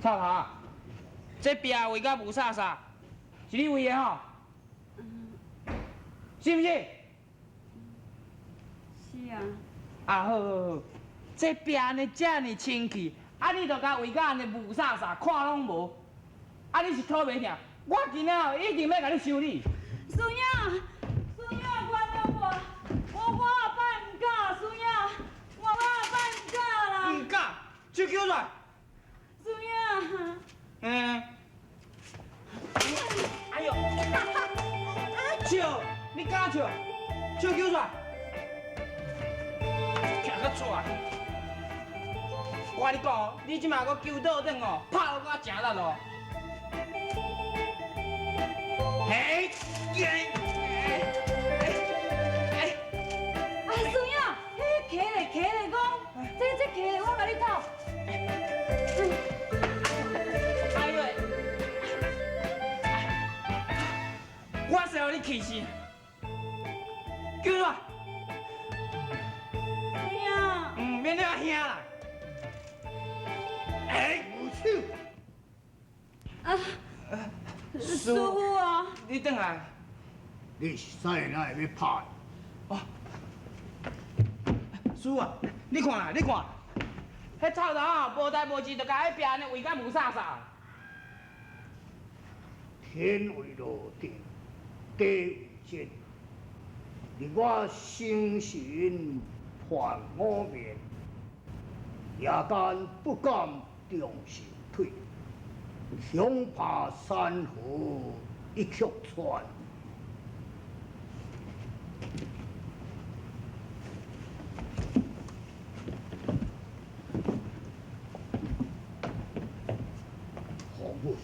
臭頭啊，這壁畫甲霧煞煞，是你畫的吼？是毋是？是啊。啊好好好，這壁按呢遮爾清氣，啊你就共畫甲按呢霧煞煞，看攏無，啊你是討袂疼，我今仔哦一定欲共你修理。師兄，師兄原諒我，我後擺毋敢，師兄，我後擺毋敢啦。毋敢，手抾出來。師兄。嗯。哎呦！笑，你敢笑？手抾出來。徛閣出來。我共你講，你這馬閣揪倒轉哦，拍予我誠力哦。嘿，耶！啊，師兄，彼徛咧徛咧講，這徛咧，我共你鬥。哎呦！我是予你氣死，叫出來。師兄。嗯，免你阿兄啦。哎，有手。啊，師傅啊。你轉來。你是啥人會欲拍？哦，師傅啊，你看啦，你看，彼臭頭啊，無代無誌就共彼壁按呢畫甲霧煞煞。天為路定，地為證，你我生辰判我面，夜間不敢重心退，恐怕山河一曲穿。洪武，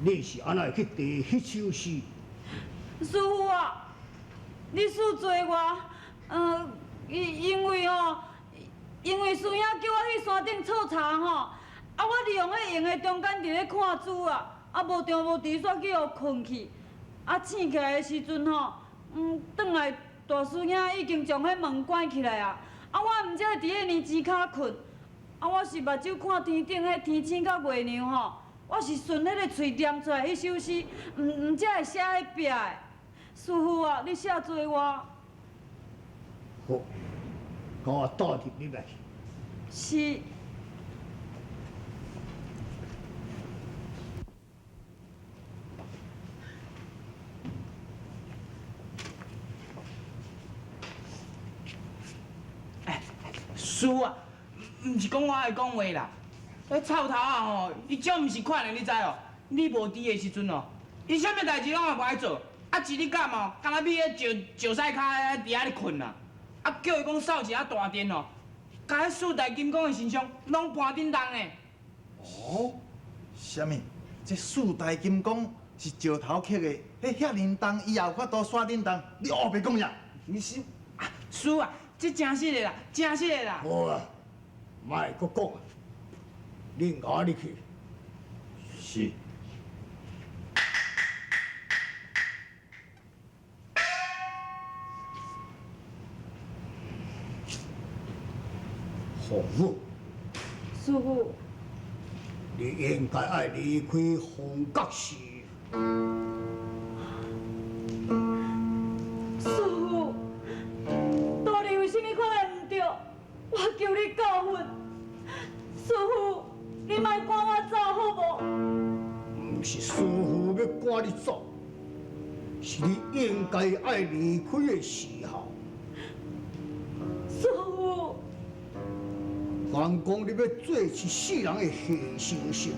你是按怎會去提彼首詩？師傅啊，你恕罪我，因為吼，因為師兄叫我去山頂採茶吼，啊，我利用彼閒的中間佇咧看書啊，啊，無定無佇煞去予睏去，啊，醒起來的時陣吼，轉來大師兄已經將彼門關起來啊，啊，我毋才會佇彼年錢跤睏，啊，我是目睭看天頂彼天星佮月娘吼，我是順彼个喙念出來彼首詩，毋才會寫彼壁的。師傅啊，你赦罪我。好，共我帶入裡面去。是。哎，師傅啊，毋是講我愛講話啦。彼臭頭仔吼，伊足毋是款的，你知哦？你無佇的時陣哦，伊啥物代誌攏嘛無愛做，啊一日到晚，敢若覕咧石石屎跤佇遐咧睏啦。啊叫伊講掃一下大殿哦，共彼四大金剛的神像攏搬振動的。哦，啥物？這四大金剛是石頭刻的，彼遐爾重，伊也有法度徙振動，你烏白講啥？你是啊，師啊，這真實的啦，真實的啦。好啊，莫閣講啊，恁共我入去。是。洪武，師傅，你應該愛離開鳳閣寺。師傅，到底為啥物款的毋對？我求你教訓。師傅，你莫趕我走好無？毋是師傅欲趕你走，是你應該愛離開的時候。師傅，人講你欲做一世人的下生神。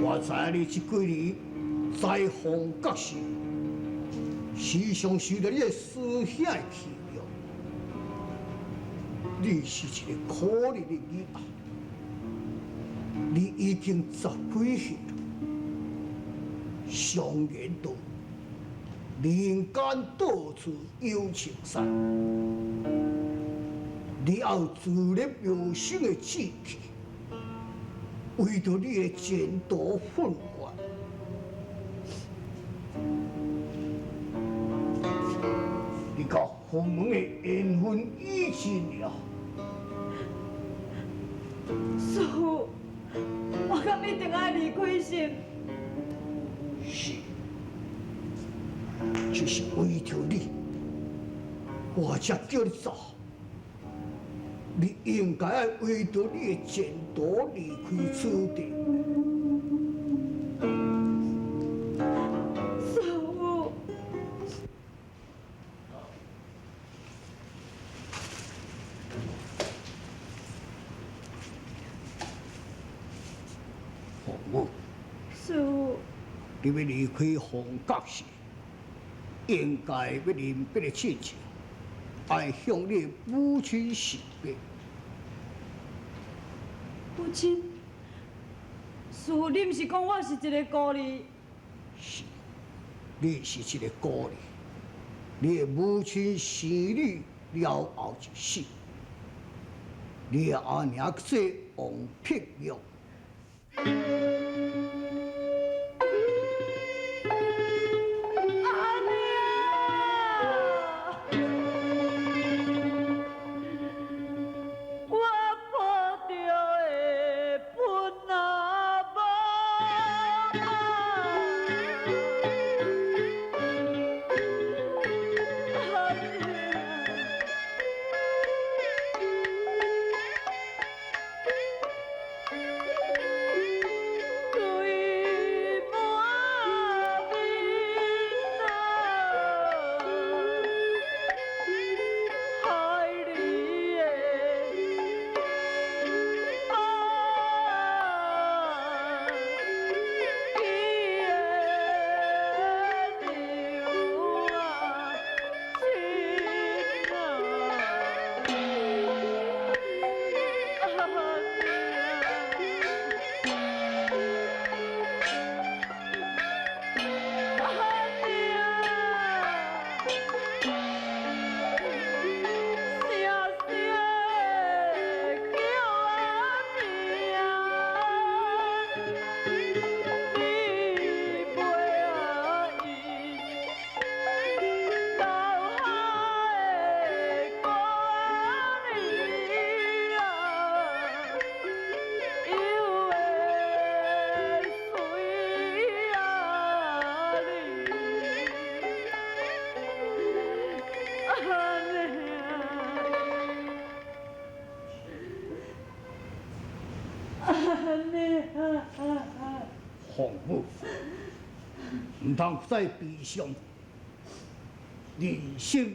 我知影你這幾年在鳳閣寺，時常受著你的師兄的欺辱。你是一個可憐的囡仔，你已經十幾歲了，常言道，人間到處有青山，你要有自力謀生的志氣，為著你的前途奮發。你敢佛门的缘分已尽了。师父，我敢一定爱离开心？是，这是为著你，我才叫你走。你应该爱为著你的前途离开此地。师父，凤母，师父，你欲离开凤阁时，应该欲临别的亲像，爱向你的母亲辞别。母亲，师父，你毋是讲我是一个孤儿？是，你是一个孤儿，你的母亲生你了后就死，你的阿娘叫做王碧玉。阿娘，我抱著的阮阿母，阿娘。泪满面啊，害你的爱，记的娘啊，亲啊，阿娘，声声叫阿娘，你陪阿伊留下的歌儿啊，犹会随阿你。阿娘，阿娘，凤母，毋通再悲伤，人生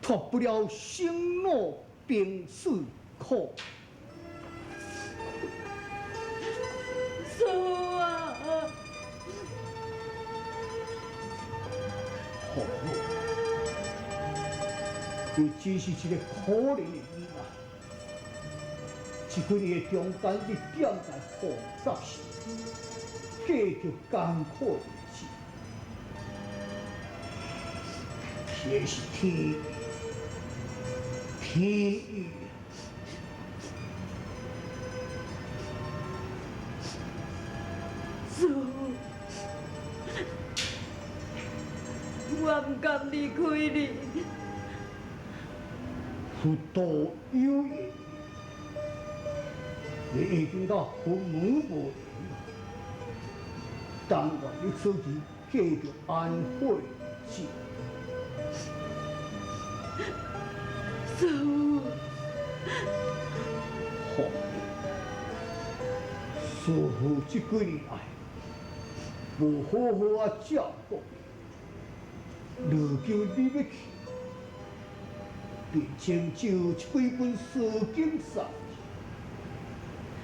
脱不了生老病死苦。师父啊，凤母，你真是一个可怜的囡仔。这几年的中间，你踮在凤阁时，过著艰苦的日子，这是天意，天意。师父，我毋甘离开你。佛道有缘，你已经佮佛门无缘，但愿你此时过著安好的日子。师父，凤母，师父这几年来，无好好啊照顾你，如今你欲去，便将就这几本书经送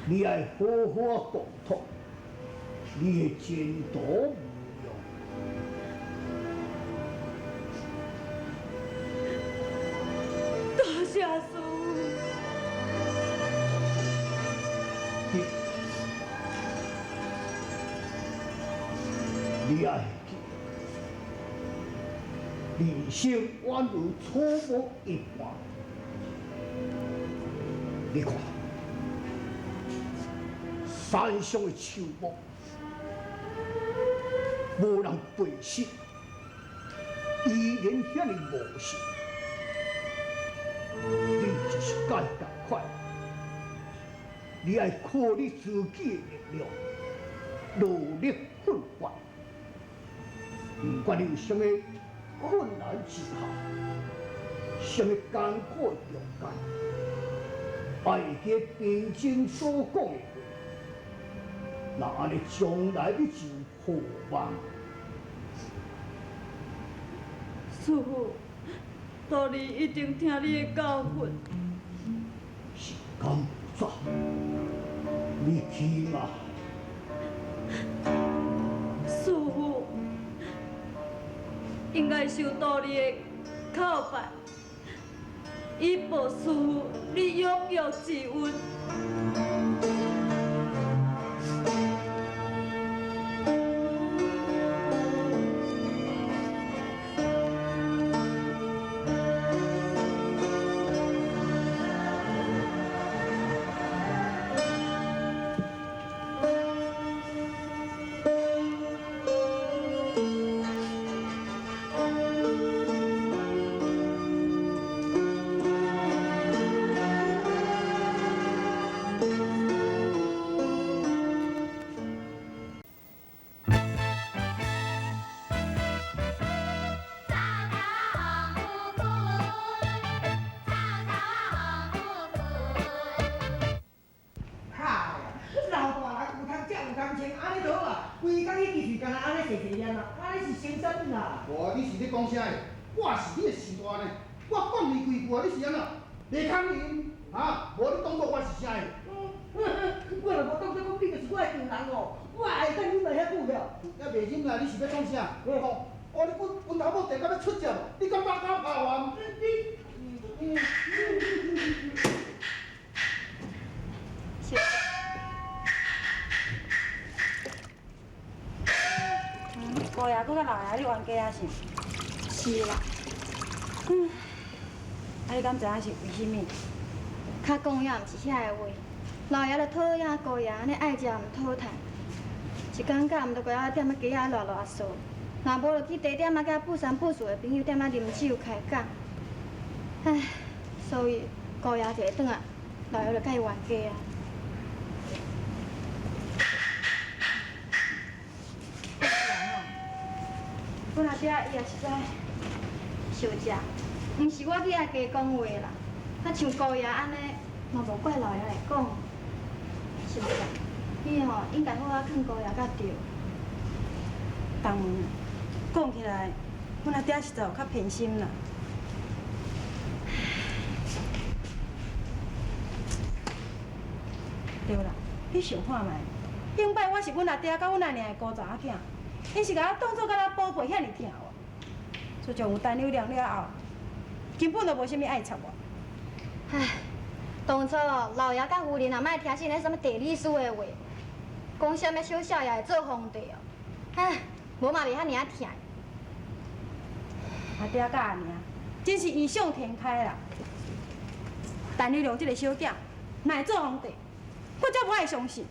你，你爱好好啊共托，你的前途无量。多谢师父。你爱记，人生宛如草木一般。你看，山上的树木，无人辨识，伊依然遐爾無神，你就是該仝款，你愛靠你自己的力量，努力奮發。不管你有啥物困難之下，啥物艱苦的中間，愛會記平靜所講的話，那按呢將來你就有好望。師父，徒兒一定聽你的教訓。時間不早，你去嘛。師父，應該受徒兒的叩拜，以報師父你養育之恩。無，你是咧講啥個？我是你的序大呢，我講你幾句啊，你是按怎？袂堪忍啊？無你當作我是啥個？我若無當作講你就是我的丈人哦，我會當忍來遐久了。也袂忍啦，你是欲創啥？哦，哦，你阮阮頭母地到欲出食無？你敢把敢拍我？你，謝謝。姑爺閣佮老爺你冤家啊是？是啦。啊，你敢知影是為啥物？較講也毋是遐个話，老爺就討厭姑爺按呢愛食毋討趁，一工到暗就踮仔踮仔街仔賴賴嗦，若無就去茶店仔佮布三布四的朋友踮仔啉酒開講。唉，所以姑爺一下轉來，老爺就佮伊冤家啊。阮阿爹伊也實在小姐，毋是我去遐加講話啦，啊像姑爺按呢，嘛無怪老爺會講。小姐，你吼應該好好勸姑爺才對。當然，講起來，阮阿爹實在有較偏心啦。對啦，你想看覓？頂擺我是阮阿爹佮阮阿娘的孤查某囝，𪜶是共我當做敢若寶貝遐爾疼我。自從有陳友諒了後，根本就無啥物愛插我。唉，當初老爺佮夫人也莫聽信彼啥物地理師的話，講啥物小少爺會做皇帝哦，唉，無嘛袂遐爾仔疼。阿爹佮阿娘真是異想天開啦！陳友諒這个小囝，若會做皇帝，我才無愛相信。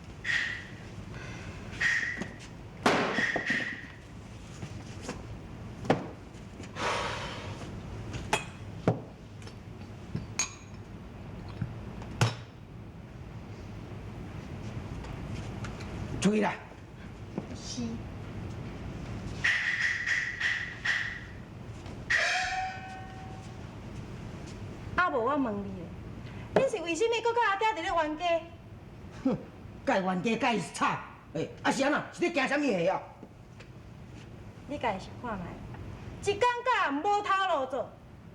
出去啦！是。啊，無我問你，恁是為啥物閣佮阿爹佇咧冤家？哼，佮伊冤家，佮伊吵，欸，啊是按怎？是咧驚啥物下啊？你家己想看覓？一工到暗無頭路做，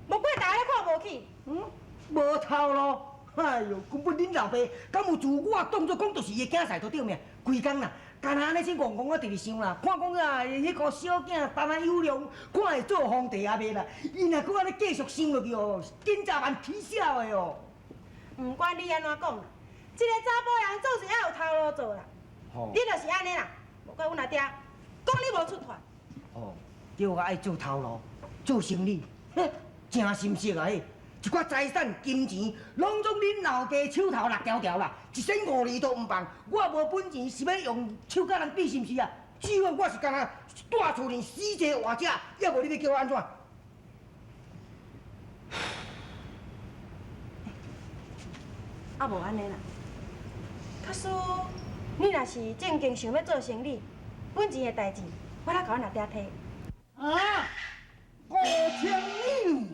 無怪大家咧看無起。嗯，無頭路。哎喲，根本恁老爸敢有自我當作講，就是伊的囝婿都對命，規工啦，干焦按呢先戇戇仔佇咧想啦，看講啊，彼個小囝陳友諒，看會做皇帝抑袂啦？伊若閣按呢繼續想落去哦，緊早晚起痟的哦。毋管你按怎講啦，這个查埔人做事猶有頭路做啦。你就是按呢啦，無怪阮阿爹講你無出頭。哦，叫我愛做頭路，做生理，哼，誠心適啊！彼一寡財產、金錢，攏總恁老爸手頭落條條啦，一仙五厘都毋放。我無本錢，是欲用手佮人比，是毋是啊？只要我是干焦蹛厝裡死坐活食，抑無你欲叫我按怎？啊，无按呢啦。假使你若是正经想欲做生理，本钱的代志，我来共阮阿爹提。啊，5000两，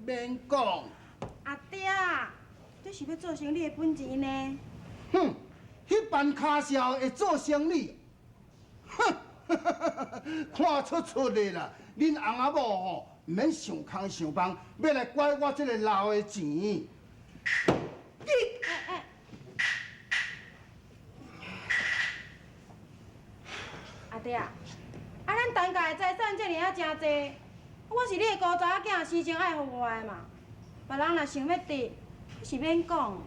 免讲。阿爹，这是欲做生理的本钱呢。哼，彼班跤潲会做生理？哼，看出出的啦！恁翁仔某吼，毋免想空想梦，欲来拐我这个老的钱。你，阿爹啊，啊，咱陈家的财产遮尔啊诚济，我是你的孤查某囝，时阵爱予我的嘛。别人若想欲得，是免讲。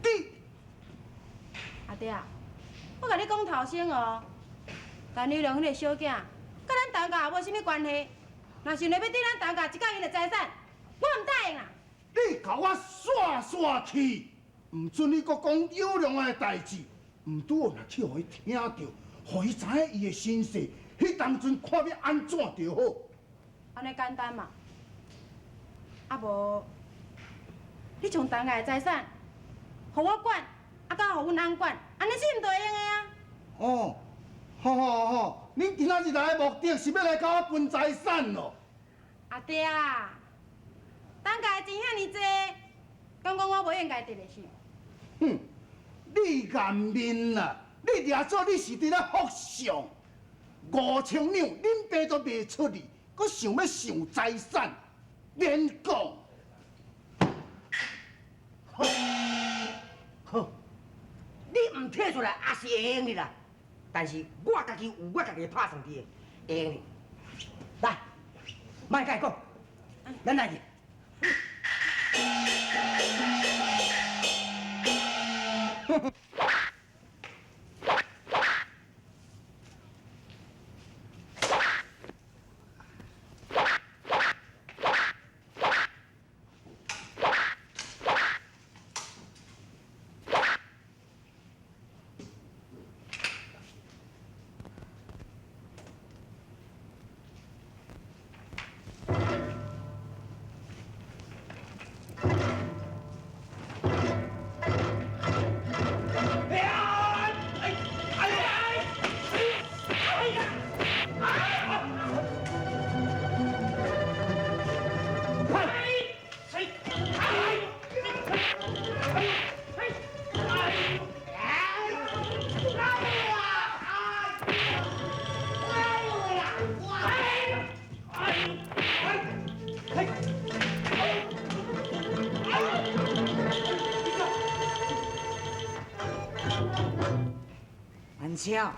得。阿爹啊，我共你讲头先哦，陈友谅彼个小囝，佮咱陈家也无啥物关系。若想著欲得咱陈家一角银的财产，我毋答应啦。你共我煞煞去，毋准你阁讲友良的代志，毋拄好若去予伊听著，予伊知影伊的身世，彼当阵看欲按怎就好。按呢简单嘛？啊无，你将陈家的财产，予我管，啊佮予阮翁管，按呢是毋就会用的啊？哦，好好好，恁今仔日来的目的是欲来共我分财产咯？阿爹啊，陈家的钱遐尔济，敢讲我无应该得的是？哼，你颜面啦！你掠做你是伫咧福相，5000两，恁爸都袂出去，阁想欲想财产，免讲。好，好，你毋提出来也是会用的啦。但是我家己有我家己的拍算伫的，会用的。来，莫共伊讲，咱来去。安巧。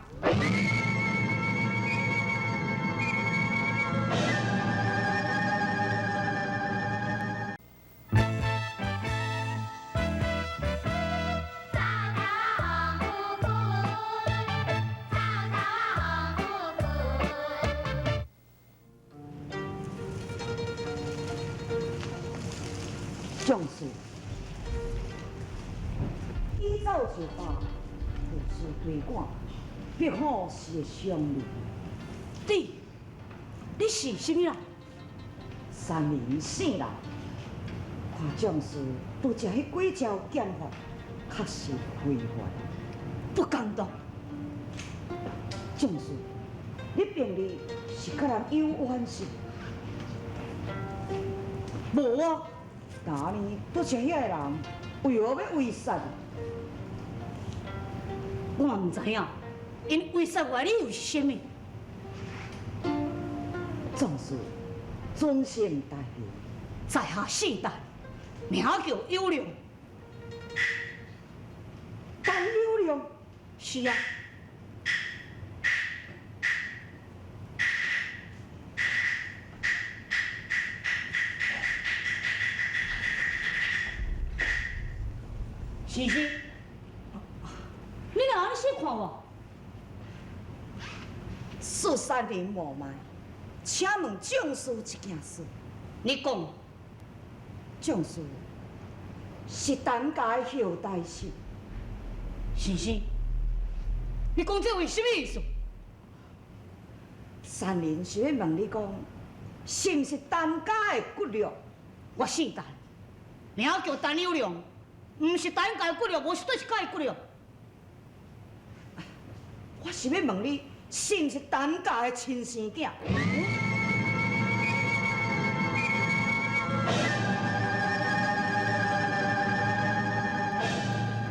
将士，起早就罢，有事追赶，必可是会相遇。你，你是啥物人？山林姓人，看将士拄才彼几招剑法，确实非凡，不敢当。将士，你平日是佮人有冤是？无啊。那呢，拄才遐个人为何欲威杀？我嘛毋知影，𪜶威杀我的理由是啥物？总是尊姓大名？在下姓陈，名叫友良。陈友良？是啊。先生，你哪按呢小看我？恕山林冒昧，请问将士一件事。你讲。将士是陈家的后代是？先生，你讲这话什么意思？山林是欲问你讲，是毋是陈家的骨肉？我姓陈，名叫陈友良。毋是陳家的骨肉，無實在是假的骨肉。我是欲問你，是毋是陳家的親生囝？